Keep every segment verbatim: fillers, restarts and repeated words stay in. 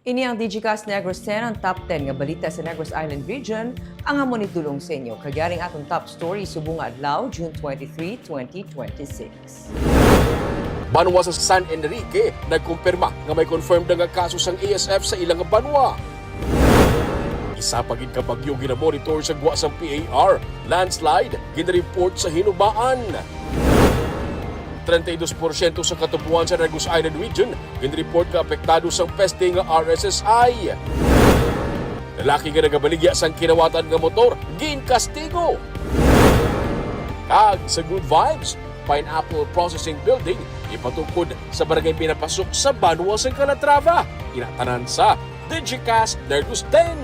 Ini ang Digicast Negros ten, ang top ten nga balita sa Negros Island Region, ang amon idulong sa inyo. Kag yari ang aton top story subong nga adlaw, June twenty-three, twenty twenty-six. Banwa sa San Enrique nagkumpirma nga may confirmed na nga kaso sang A S F sa ilang banwa. Isa pa gid ka bagyo ginamonitor sa gwa sang P A R, landslide ginreport sa Hinubaan. Treinta y dos porsyento sa katuboan sa Negros Island Region ginreport nga apektado sang peste nga R S S I. Lalaki nga nagabaligya sang kinawatan nga motor ginkastigo. Kag sa Good Vibes, pineapple processing building ipatukod sa barangay Pinapasok sa banwa sang Calatrava. Ina tanan sa Digicast Negros ten.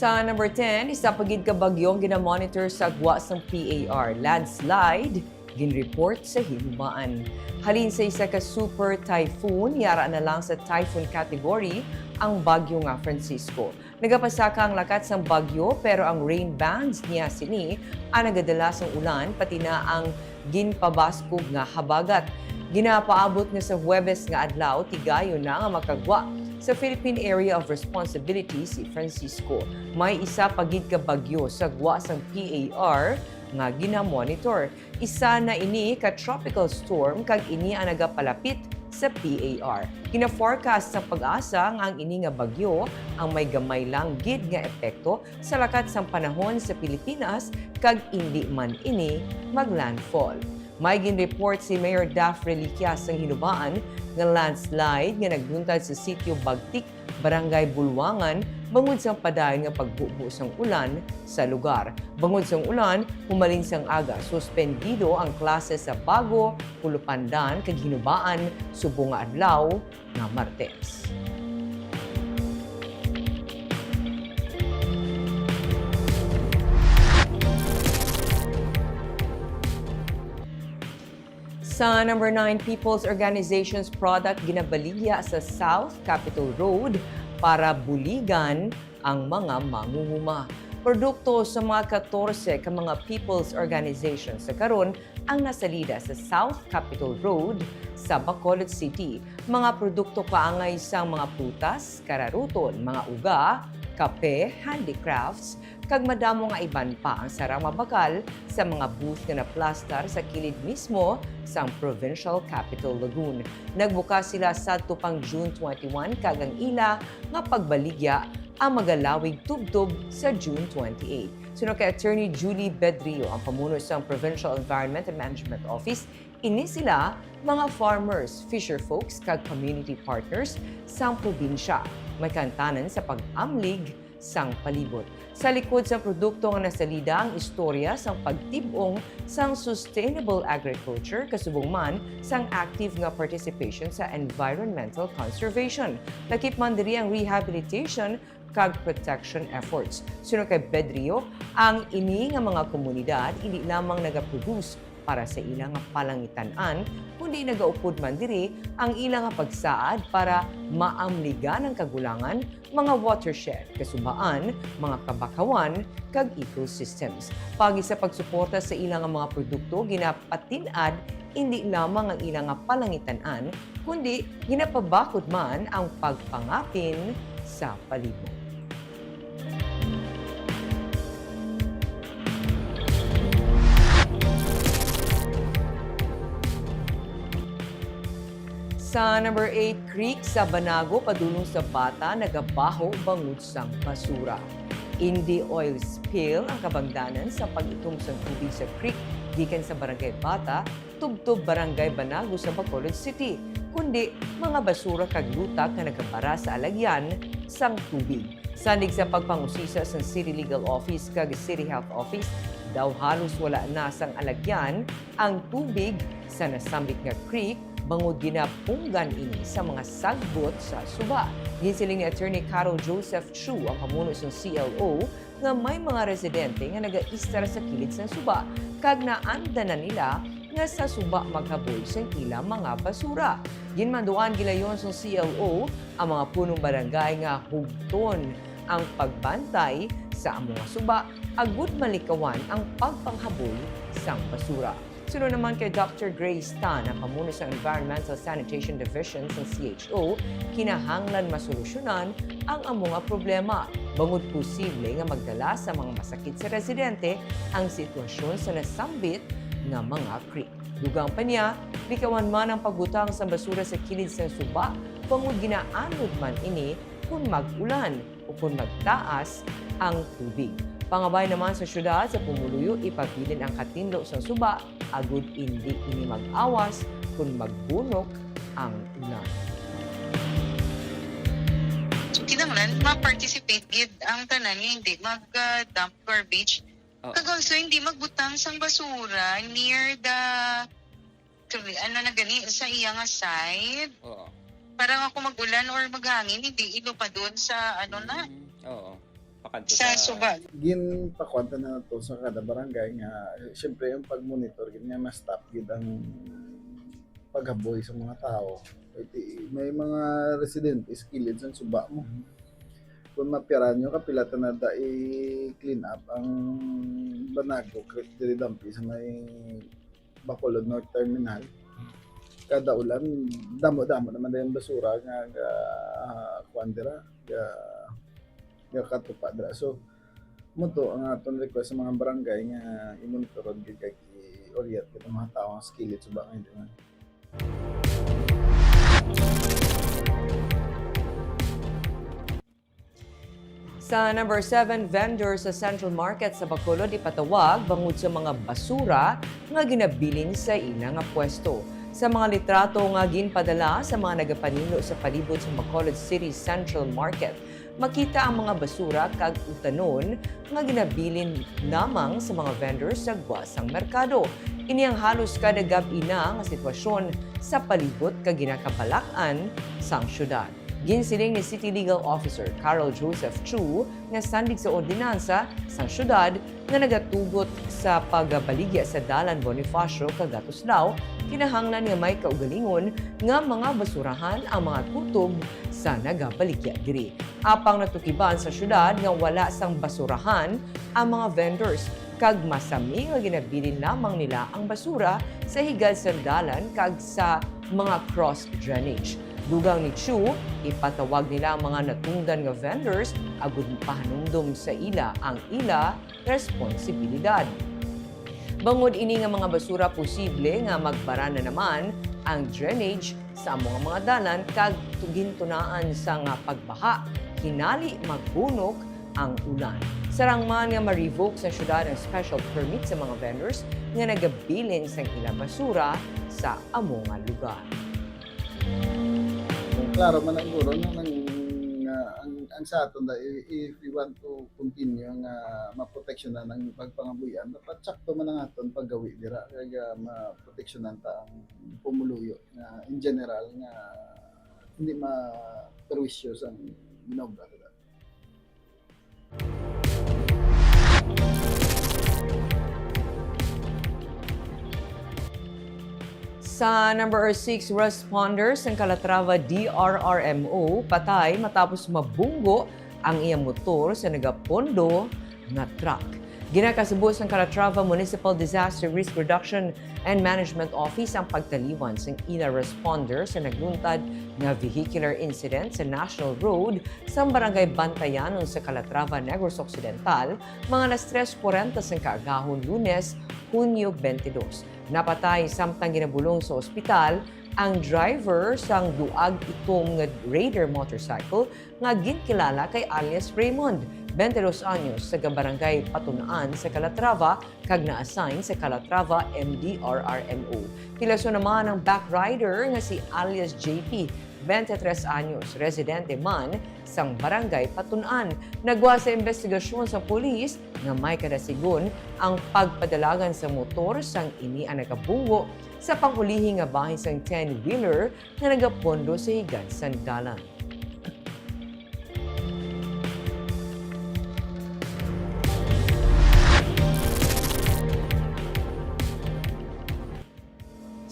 Sa number ten, isa pa gid ka bagyo ang ginamonitor sa gwa sang P A R, landslide ginreport sa Hinubaan. Halin sa isa ka super typhoon, yara na lang sa typhoon category ang bagyo nga Francisco. Nagapasaka ang lakat sang bagyo, pero ang rain bands niya sini ang nagadala sang ulan, pati na ang ginpabaskog nga habagat. Ginapaabot nga sa Huwebes nga adlaw, tigayon na nga makagwa sa Philippine Area of Responsibility si Francisco. May isa pa gid ka bagyo sa gwa sang P A R nga ginamonitor. Isa na ini ka tropical storm, kag ini ang nagapalapit sa P A R. Gina-forecast sang PAGASA nga ang ini nga bagyo ang may gamay lang gid nga epekto sa lakat sang panahon sa Pilipinas, kag indi man ini mag-landfall. May ginreport si Mayor Daph Reliquia sang Hinubaan nga landslide nga nagbuntad sa sitio Bagtik, Barangay Bulwangan, bangod sang padayon nga pagbubo sang ulan sa lugar. Bangod sang ulan, humalin sang aga, suspendido ang klase sa Bago, Pulupandan, kag Hinubaan subong nga adlaw nga Martes. Sa number nine, People's Organizations product ginabaligya sa South Capitol Road para buligan ang mga mangunguma. Produkto sa mga katorse ka mga People's Organizations sa karon ang nasalida sa South Capitol Road sa Bacolod City. Mga produkto kaangay sang mga prutas, kararuton, mga uga, kape, handicrafts, kag madamo nga iban pa ang sarang mabakal sa mga booth nga naplastar sa kilid mismo sang Provincial Capitol Lagoon. Nagbukas sila sadto pang June twenty-one, kag ang ila nga pagbaligya ang magalawig tubtob sa June twenty-eight. Suno kay Attorney Julie Bedrio, ang pamuno sang Provincial Environment and Management Office, ini sila mga farmers, fisherfolks, kag community partners sang probinsya, may kaantanan sa pag-amlig sang palibot. Sa likod sang produkto nga nasalida ang istorya sang pagtib-ong sang sustainable agriculture, kasubong man sang active nga participation sa environmental conservation. Lakip man diri ang rehabilitation kag protection efforts. Suno kay Bedrio, ang ini nga mga komunidad indi lamang nagaproduce para sa ila nga palangitan-an, kundi nagaupod man diri ang ila nga pagsaad para maamligan ang kagulangan, mga watershed, kasubaan, mga kabakawan, kag ecosystems. Paagi sa pagsuporta sa ila nga mga produkto, ginapatin-ad indi lamang ang ila nga palangitan-an, kundi ginapabakod man ang pagpangapin sa palibot. Sa number eight, creek sa Banago padulong sa Bata nagabaho bangod sang basura. Indi oil spill ang kabangdanan sa pag-itom sang tubig sa creek gikan sa Barangay Bata, tubtob Barangay Banago sa Bacolod City, kundi mga basura kag lutak nga nagabara sa alagyan sang tubig. Sandig sa pagpangusisa sang City Legal Office kag City Health Office, daw halos wala na sang alagyan ang tubig sa nasambit nga creek, bangod ginapunggan ini sa mga sagbot sa suba. Ginsiling ni Attorney Carol Joseph Chu, ang pamuno sang C L O, nga may mga residente nga nagaistar sa kilid sang suba, kag naanda na nila nga sa suba maghaboy sang ila mga basura. Ginmanduan gilayon sang C L O ang mga punong barangay nga hugton ang pagbantay sa amo nga suba agud malikawan ang pagpanghaboy sang basura. Suno naman kay Doctor Grace Tan, ang pamuno sa Environmental Sanitation Division sa C H O, kinahanglan masolusyonan ang amo nga problema, bangod posible nga magdala sa mga masakit sa residente ang sitwasyon sa nasambit nga mga creek. Dugang pa niya, likawan man ang pagbutang sang basura sa kilid sang suba, bangod ginaanod man ini kon mag-ulan o kon magtaas ang tubig. Pangabay naman sa syudad sa pumuluyo, ipabilin ang katinlo sang suba agud indi ini mag-awas kon magbunok ang ulan. So, kinahanglan ma-participate gid ang tanan nga hindi mag, ah, dump garbage. Oo. Kag also, hindi magbutang sang basura near the, ano na gani, sa iya nga side. Oo. Para nga kung mag-ulan or maghangin, hindi ilupadon sa, ano na, Mm, oo. Pakadto sa sa suba. Ginpakuan ta na to sa kada barangay nga, eh, siyempre, ang pag-monitor gid nga ma-stop gid ang paghaboy sa mga tao. May mga residente sa kilid sang suba mo. Kung mapiaran nyo, kapila ta na da i-clean up ang Banago Creek diri dampi sa may Bacolod North Terminal. Kada ulan, damo-damo naman dayon basura nga, nga, ah, kuwan dira, nga, nga katupa dira. So, mo to ang aton request sa mga barangay nga i-monitor gid kag i-orient gid ang mga tawo nga sa kilid suba nga hindi man. Sa number seven, vendor sa Central Market sa Bacolod ipatawag bangod sa mga basura nga ginabilin sa ila nga pwesto. Sa mga litrato nga ginpadala sa mga nagapanindot sa palibot sa Bacolod City Central Market, makita ang mga basura kag utanon nga ginabilin lamang sa mga vendors sa gwa sang merkado. Ini ang halos kada gab-i na nga sitwasyon sa palibot kag ginakabalak-an sang syudad. Ginsiling ni City Legal Officer Carol Joseph Chu nga sandig sa ordinansa sang syudad nga nagatugot sa pagbaligya sa Dalan Bonifacio kag Gatuslao, kinahanglan nga may kaugalingon nga mga basurahan ang mga kutob sa nagabaligya diri. Apang natukiban sa syudad nga wala sang basurahan ang mga vendors, kag masami nga ginabilin lamang nila ang basura sa higad sang dalan kag sa mga cross drainage. Dugang ni Chu, ipatawag nila ang mga natungdan nga vendors agud pahanumdom sa ila ang ila responsibilidad. Bangod ini nga mga basura, posible nga magbara na naman ang drainage sa amo nga mga dalan kag tu-, gintunaan sang pagbaha, hinali magbunok ang ulan. Sarang man nga ma-revoke sa syudad ang special permit sa mga vendors nga nagabilin sang ilang basura sa amo nga lugar. Klaro man ang guro, no, nang, nga ang, ang sa aton da, i-, if we want to continue nga maproteksyonan ang pagpangabuhian, dapat sakto man ang aton paggawi dira, kag, ah, maproteksyonan ta ang pumuluyo nga in general nga hindi maperwisyo sang ginobra nila. Sa number six, responders sang Calatrava D R R M O patay matapos mabunggo ang iya motor sa nagapondo nga truck. Ginakasubo sang Calatrava Municipal Disaster Risk Reduction and Management Office ang pagtaliwan sang ila responder sa nagluntad nga vehicular incident sa National Road sa Barangay Bantayanon sa Calatrava, Negros Occidental, mga alas tres kwarenta sang kaagahon, Lunes, Hunyo twenty-two. Napatay samtang ginabulong sa ospital ang driver sang duag itom nga Raider motorcycle nga ginkilala kay alias Raymond, twenty-two anyos, taga Barangay Patun-an sa Calatrava, kag na-assign sa Calatrava M D R R M O. Pilason naman ang back rider nga si alias J P, twenty-three anyos, residente man sang Barangay Patun-an. Nagwa sa imbestigasyon sa pulis nga may kadasigon ang pagpadalagan sa motor sang ini ang nagabunggo sa pangulihi nga bahin sang ten-wheeler nga nagapondo sa higad sang dalan.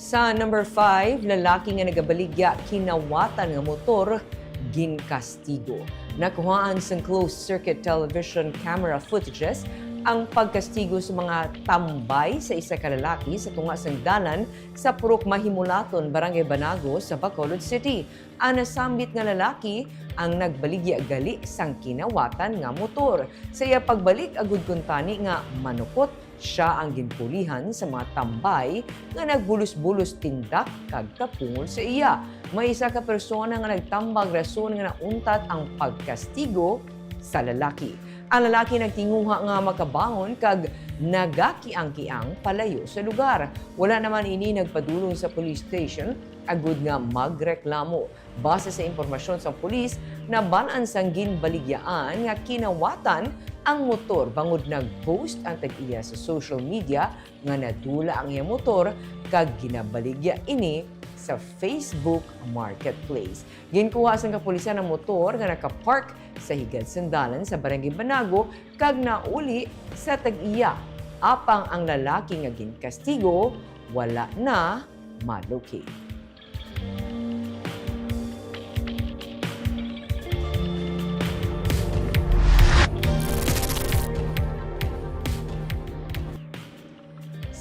Sa number five, lalaki nga nagabaligya kinawatan nga motor ginkastigo. Nakuhaan sang closed circuit television camera footages ang pagkastigo sa mga tambay sa isa ka lalaki sa tunga sang dalan sa Purok Mahimulaton, Barangay Banago sa Bacolod City. Ang nasambit nga lalaki ang nagbaligya gali sang kinawatan nga motor. Sa iya pagbalik agud kuntani nga manukot, sia ang ginpulihan sa mga tambay nga nagbulos-bulos, tindak kag tapungol sa iya. May isa ka persona nga nagtambag rason nga nauntat ang pagkastigo sa lalaki. Ang lalaki nagtinguha nga makabangon kag nagakiang-kiang palayo sa lugar. Wala naman ini nagpadulong sa police station agud nga magreklamo. Base sa impormasyon sang pulis, nabal-an sang ginbaligyaan nga kinawatan ang motor bangod nag-post ang tag-iya sa social media nga nadula ang iya motor kag ginabaligya ini sa Facebook Marketplace. Ginkuha sang kapulisan ang motor nga nakapark sa higad sang dalan sa Barangay Banago kag nauli sa tag-iya, apang ang lalaki nga ginkastigo wala na ma-locate.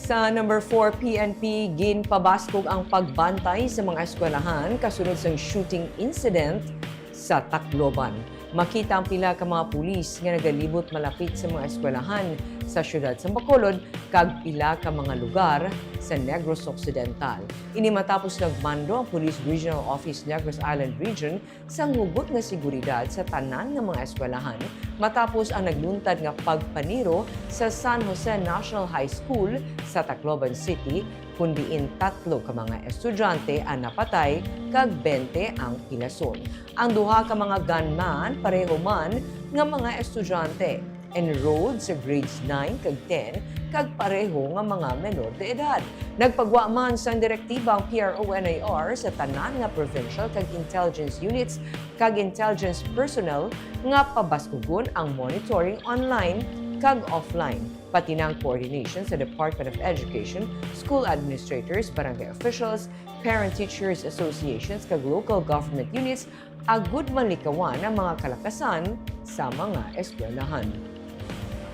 Sa number four, P N P, ginpabaskog ang pagbantay sa mga eskwelahan kasunod sang shooting incident sa Tacloban. Makita ang pila ka mga pulis nga nagalibot malapit sa mga eskwelahan sa siyudad sa Bacolod kag pila ka mga lugar sa Negros Occidental. Ini matapos nagmando ang Police Regional Office Negros Island Region sang hugot nga seguridad sa tanan nga mga eskwelahan matapos ang nagluntad nga pagpaniro sa San Jose National High School sa Tacloban City, kun diin tatlo ka mga estudyante ang napatay kag bente ang pilason. Ang duha ka mga gunman pareho man nga mga estudyante, enrolled sa grades nine kag ten, kag pareho nga mga menor de edad. Nagpagwa man sang direktiba ang P R O N I R sa tanan nga provincial kag intelligence units kag intelligence personnel nga pabaskugon ang monitoring online kag offline, pati na ang coordination sa Department of Education, school administrators, barangay officials, parent-teachers associations, kag local government units agud malikawan ang mga kalakasan sa mga eskwelahan.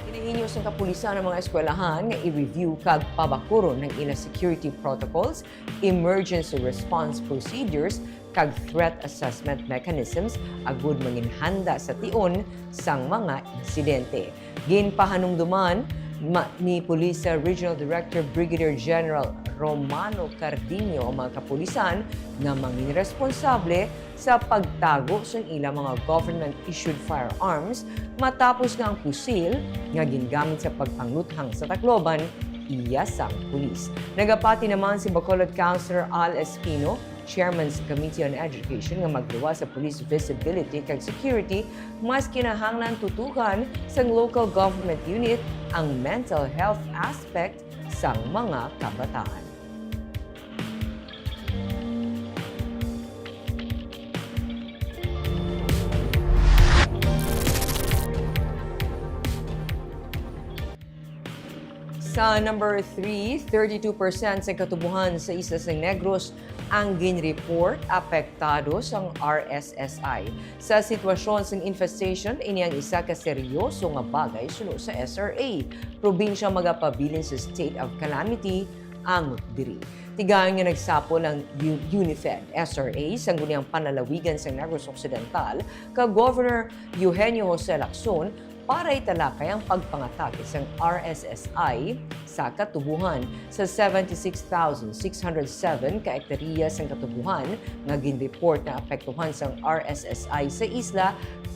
Ginahingyo sang kapulisan ang mga eskwelahan nga i-review kag pabakuron ang ila security protocols, emergency response procedures, kag threat assessment mechanisms agud manginhanda sa tion sang mga insidente. Ginpahanumduman ma-, ni Police Regional Director Brigadier General Romano Cardinio ang mga kapulisan nga manginresponsable sa pagtago sang ila mga government-issued firearms matapos nga ang pusil nga gingamit sa pagpangluthang sa Tacloban iya sang pulis. Nagapati naman si Bacolod Councilor Al Espino, chairman sa Committee on Education, nga magluwas sa police visibility kag security, mas kinahanglan tutukan sang local government unit ang mental health aspect sang mga kabataan. Sa number three, thirty-two percent sa katubuhan sa isla sang Negros ang ginreport apektado sang R S S I. Sa sitwasyon sang infestation, ini ang isa ka seryoso nga bagay suno sa S R A. Probinsya magapabilin sa state of calamity ang diri. Tigayon nga nagsapol ang U-, UNIFED S R A, Sangguniang Panlalawigan sang Negros Occidental, kag Governor Eugenio Jose Lacson, para italakay ang pagpangatake sang R S S I sa katubuhan. Sa seventy-six thousand six hundred seven ka ektarya sang katubuhan nga ginreport na apektuhan sang R S S I sa isla,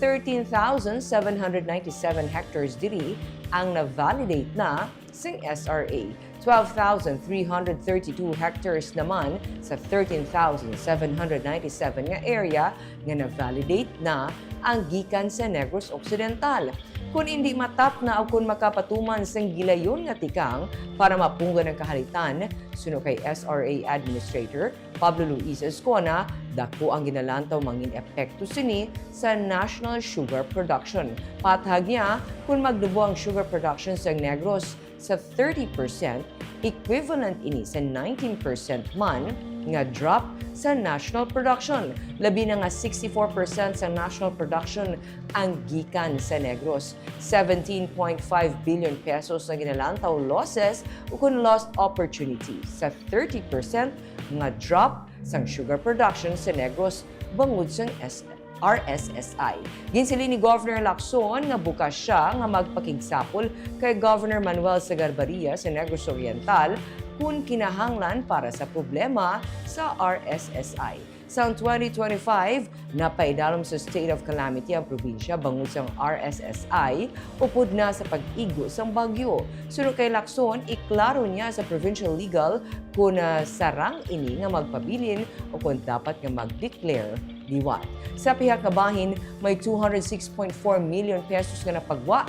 thirteen thousand seven hundred ninety-seven hectares diri ang na-validate na sang S R A. Twelve thousand three hundred thirty-two hectares naman sa thirteen thousand seven hundred ninety-seven nga area nga na-validate na ang gikan sa Negros Occidental. Kon indi matapna o kon makapatuman sang gilayon nga tikang para mapunggan ang kahalitan, suno kay S R A Administrator Pablo Luis Escona, dako ang ginalantaw mangin epekto sini sa national sugar production. Patag niya, kon magdubo ang sugar production sa Negros, sa thirty percent, equivalent ini sa nineteen percent man nga drop sa national production. Labi na nga sixty-four percent sa national production ang gikan sa Negros. Seventeen point five billion pesos na ginalantaw losses ukon lost opportunity sa thirty percent nga drop sang sugar production sa Negros bangod sang S R S S I. Ginsiling ni Governor Lacson nga bukas sia nga magpakigsapol kay Governor Manuel Sagarbaria sa Negros Oriental kon kinahanglan para sa problema sa R S S I. Sang twenty twenty-five, napaidalom sa state of calamity ang probinsya bangod sang R S S I upod na sa pag-igo sang bagyo. Suno kay Lacson, iklaro niya sa provincial legal kon, ah, sarang ini nga magpabilin o kon dapat nga mag-declare liwat. Sa pihak nga bahin, may two hundred six point four million pesos nga napagwa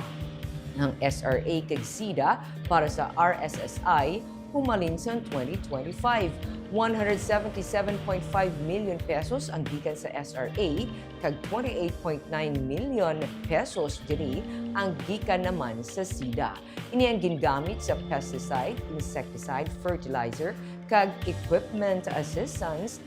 ang S R A kag SIDA para sa R S S I humalin sang twenty twenty-five. One hundred seventy-seven point five million pesos ang gikan sa S R A kag twenty-eight point nine million pesos diri ang gikan naman sa SIDA. Ini ang gingamit sa pesticide, insecticide, fertilizer, kag equipment assistance.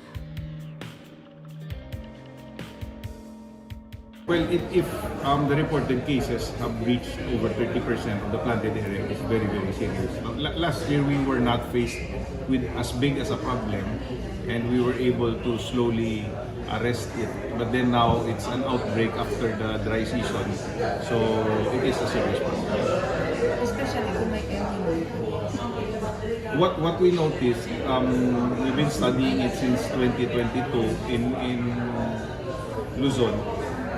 Well, if, if um, the reported cases have reached over thirty percent of the planted area, it's very, very serious. Uh, la- last year, we were not faced with as big as a problem, and we were able to slowly arrest it. But then now, it's an outbreak after the dry season. So, it is a serious problem. Especially kung may El Nino. What what we noticed, um, we've been studying it since twenty twenty-two in in Luzon.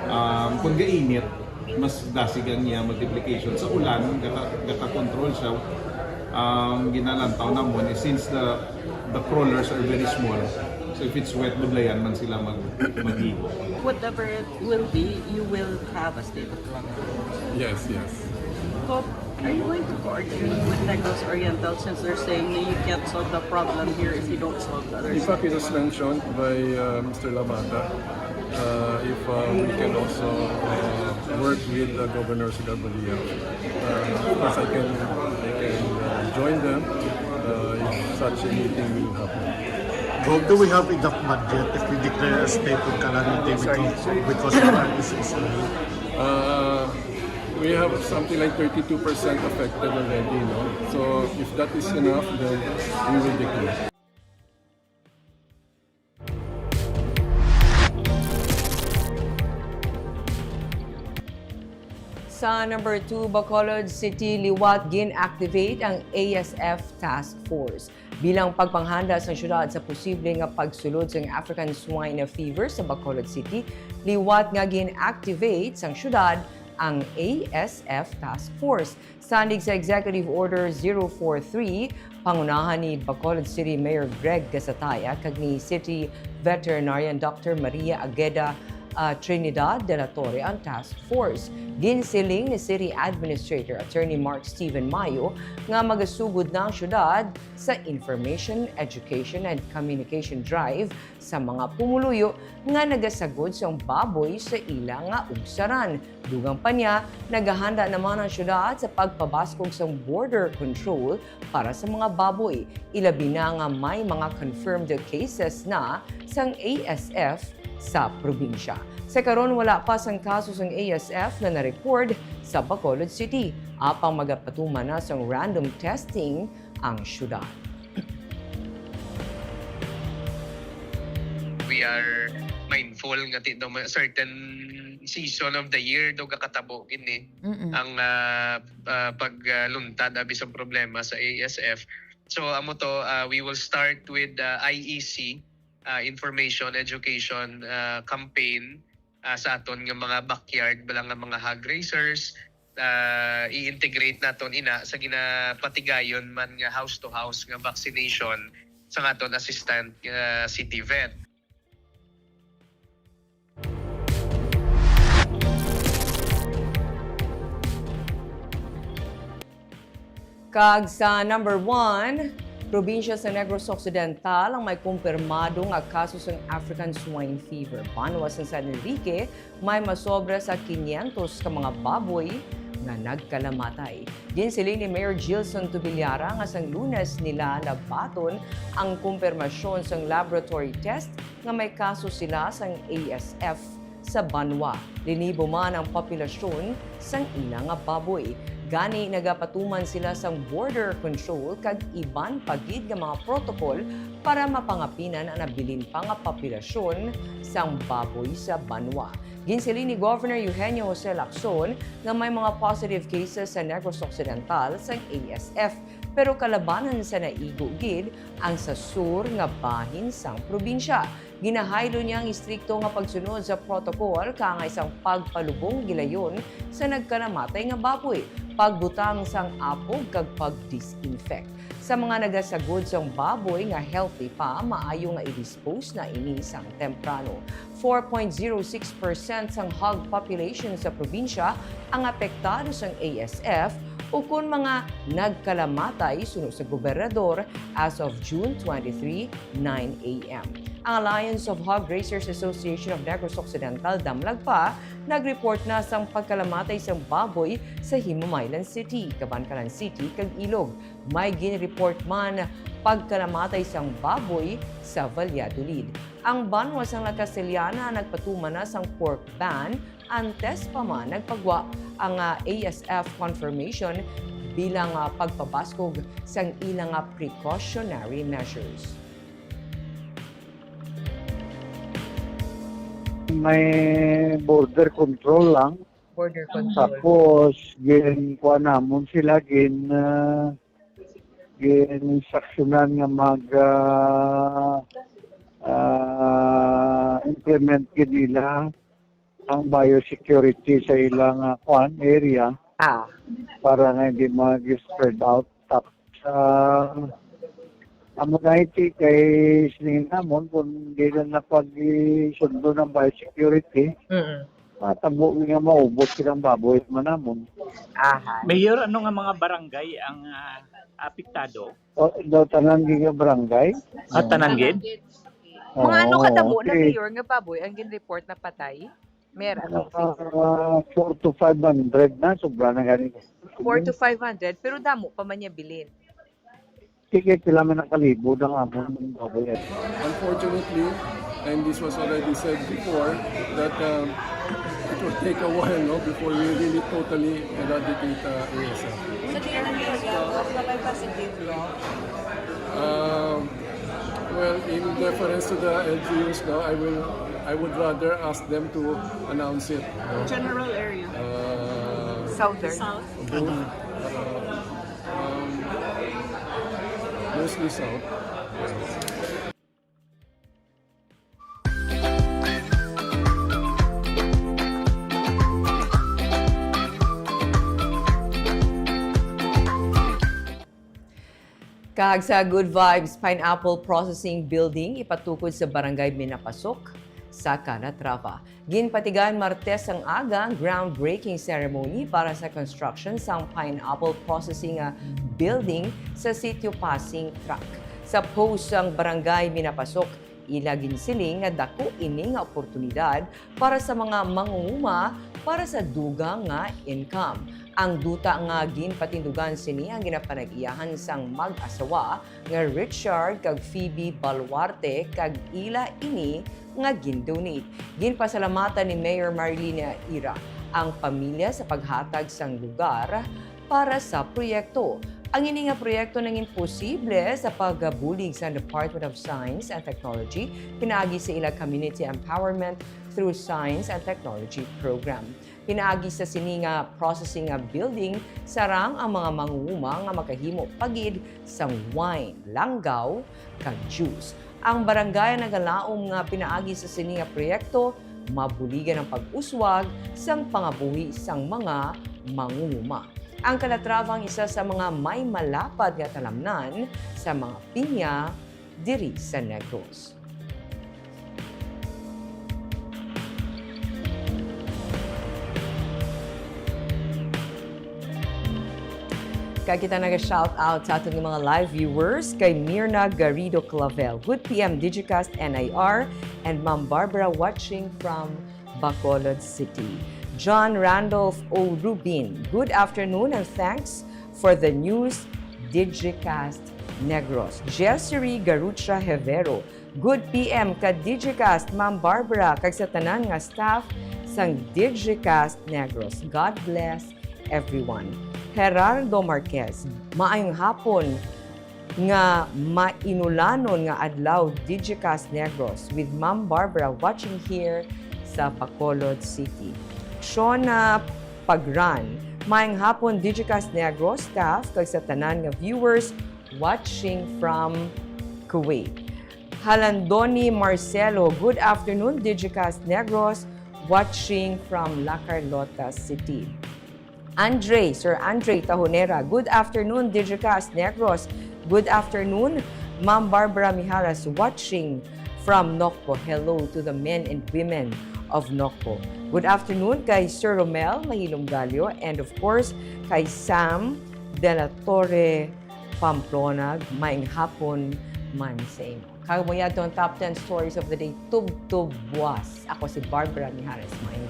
Um, kung gainit, mas dasig ang iya multiplication. Sa ulan, gata, gata-control siya. Um, ginalantaw namon, eh, since the the crawlers are very small, so if it's wet, budlayan man sila mag, mag-igo. Whatever it will be, you will have a state of calamity. Yes, yes. Kop, are you going to coordinate with Negros Oriental since they're saying that you can't solve the problem here if you don't solve the other In fact, side? It was mentioned by uh, Mister Labata uh, if uh, we can also uh, work with the Governor Sagarbalia. Uh, of course, I can, I can uh, join them uh, if such a meeting will happen. Gov, do we have enough budget if we declare a state of calamity because, because of our business? Uh, we have something like thirty-two percent affected already, no? So if that is enough, then we will declare. Sa number two, Bacolod City liwat gin-activate ang A S F Task Force. Bilang pagpanghanda sang syudad sa posible nga pagsulod sang African Swine Fever sa Bacolod City, liwat nga gin-activate sang syudad ang A S F Task Force. Sandig sa Executive Order zero four three, pangunahan ni Bacolod City Mayor Greg Gasataya kag ni City Veterinarian Doctor Maria Agueda, ah, Trinidad de la Torre ang task force. Ginsiling ni City Administrator Attorney Mark Steven Mayo nga magasugod na ang syudad sa Information, Education and Communication Drive sa mga pumuluyo nga nagasagod sang baboy sa ila nga ugsaran. Dugang pa niya, naghahanda naman ang syudad sa pagpabaskog sang border control para sa mga baboy, ilabi na nga may mga confirmed cases na sang A S F sa probinsya. Sa karon, wala pa sang kaso sang A S F na na-record sa Bacolod City, apang magapatuman na sang random testing ang syudad. We are mindful nga ti daw may certain season of the year daw gakatabo gini Mm-mm. ang ah, ah, pagluntad abi sa problema sa A S F. So amo to, ah, we will start with ah, I E C, ah, information education ah, campaign ah, sa aton nga mga backyard bala nga mga hog raisers. Ah, i-integrate naton ina sa ginapatigayon man nga house to house nga vaccination sa aton assistant ah, city vet. Kag sa number one, probinsya sa Negros Occidental ang may kumpirmado nga kaso sang African Swine Fever. Banwa sang San Enrique, may masobra sa quinientos ka mga baboy nga nagkalamatay. Ginsiling ni Mayor Gilson Tubillara nga sang Lunes nila nabaton ang kumpirmasyon sang laboratory test nga may kaso sila sang A S F sa banwa. Linibo man ang populasyon sang ila nga baboy. Gani, nagapatuman sila sang border control kag iban pa gid nga mga protokol para mapangapinan ang nabilin pa nga populasyon sang baboy sa banwa. Ginsiling ni Governor Eugenio Jose Lacson nga may mga positive cases sa Negros Occidental sang A S F, pero kalabanan sa naigo gid ang sa sur nga bahin sang probinsya. Ginahaylo niya ang istrikto nga pagsunod sa protocol kaangay sang pagpalubong gilayon sa nagkalamatay nga baboy, pagbutang sang apog kag pag-disinfect. Sa mga nagasagod sang baboy nga healthy pa, maayo nga i-dispose na ini sang temprano. Four point zero six percent sang hog population sa probinsya ang apektado sang A S F, ukon mga nagkalamatay suno sa gobernador as of June twenty-three, nine a m. Ang Alliance of Hog Raisers Association of Negros Occidental, damlag pa, nag-report na sang pagkalamatay sang baboy sa Himamaylan City, Kabankalan City, kag Ilog. May gin-report man pagkalamatay sang baboy sa Valladolid. Ang banwa sang La Castellana nagpatuman na sang pork ban, antes pa man nagpagwa ang, ah, A S F confirmation bilang, ah, pagpabaskog sang ilang, ah, precautionary measures. May border control lang. Border control. Tapos, gin-, kuha namon sila, gin-, ah, gin-instructionan nga mag, ah, ah, implement gid nila ang biosecurity sa ilang, ah, kuan, area. Ah. Para nga hindi mag-spread out. Tapos, ah, amo na iti kay sining namon kung di na napag-isundo ng biosecurity, Mm-mm. matabo nga maubos silang baboy man namon. Aha. Mayor, ano nga mga barangay ang, ah, apektado? O, daw tanan gid nga barangay. Ah, tanan gid? Mga ano Oo, kadamo na, okay. Mayor, nga baboy ang gin-report na patay? Meron. Ah, four to five hundred na, sobra na gani. Four to five hundred, pero damo pa man niya bilin. Sige, sila man ang kalibod ang amon baboy. Unfortunately, and this was already said before, that, um, it will take a while, no, before we really totally eradicate, uh, A S F. Sa tingin ninyo, ano na may positive, no? Um, well, in deference to the L G Us, no, I will, I would rather ask them to announce it, no? General area. Uh, Southern. South. Both, uh, um, mostly South. Kag sa Good Vibes Pineapple Processing Building, ipatukod sa Barangay Minapasok sa Calatrava. Ginpatigayon Martes ang aga ang groundbreaking ceremony para sa construction sang pineapple processing, ah, building sa Sitio Pasing Track. Sa post sang Barangay Minapasok, ila ginsiling nga dako ini nga oportunidad para sa mga mangunguma para sa dugang nga income. Ang duta nga ginpatindugan sini ang ginapanag-iyahan sang mag-asawa nga Richard kag Phoebe Baluarte, kag ila ini nga gin-donate. Ginpasalamatan ni Mayor Marilyn Ira ang pamilya sa paghatag sang lugar para sa proyekto. Ang ini nga proyekto nangin posible sa pagbulig sa Department of Science and Technology pinaagi sa ila Community Empowerment through Science and Technology Program. Pinaagi sa sini nga processing nga building, sarang ang mga mangunguma nga makahimo pa gid sang wine, langgaw, kag juice. Ang barangay nagalaom nga pinaagi sa sini nga proyekto, mabuligan ang pag-uswag sang pangabuhi sang mga mangunguma. Ang Calatrava ang isa sa mga may malapad nga talamnan sa mga pinya diri sa Negros. Kag kita naga-shout out sa aton nga mga live viewers, kay Mirna Garrido Clavel, Good P M Digicast N I R, and Ma'am Barbara watching from Bacolod City. John Randolph O. Rubin, good afternoon and thanks for the news, Digicast Negros. Jessery Garucha Hevero, good P M ka Digicast, Ma'am Barbara, kag sa tanan nga staff sang Digicast Negros. God bless everyone. Gerardo Marquez, maayong hapon nga mainulanon nga adlaw, Digicast Negros, with Ma'am Barbara, watching here sa Bacolod City. Shona Pagran, maayong hapon, Digicast Negros staff, kag sa tanan nga viewers watching from Kuwait. Halandoni Marcelo, good afternoon, Digicast Negros, watching from La Carlota City. Andre, Sir Andre Tahonera, good afternoon, Digicast Negros. Good afternoon, Ma'am Barbara Mijares, watching from Nocpo. Hello to the men and women of Nocpo. Good afternoon kay Sir Romel Mahilom Gallo and, of course, kay Sam de la Torre Pamplona. Maayong hapon man sa imo. Kag mo yadto ang top ten stories of the day, tubtob buwas. Ako si Barbara Mijares. Maayong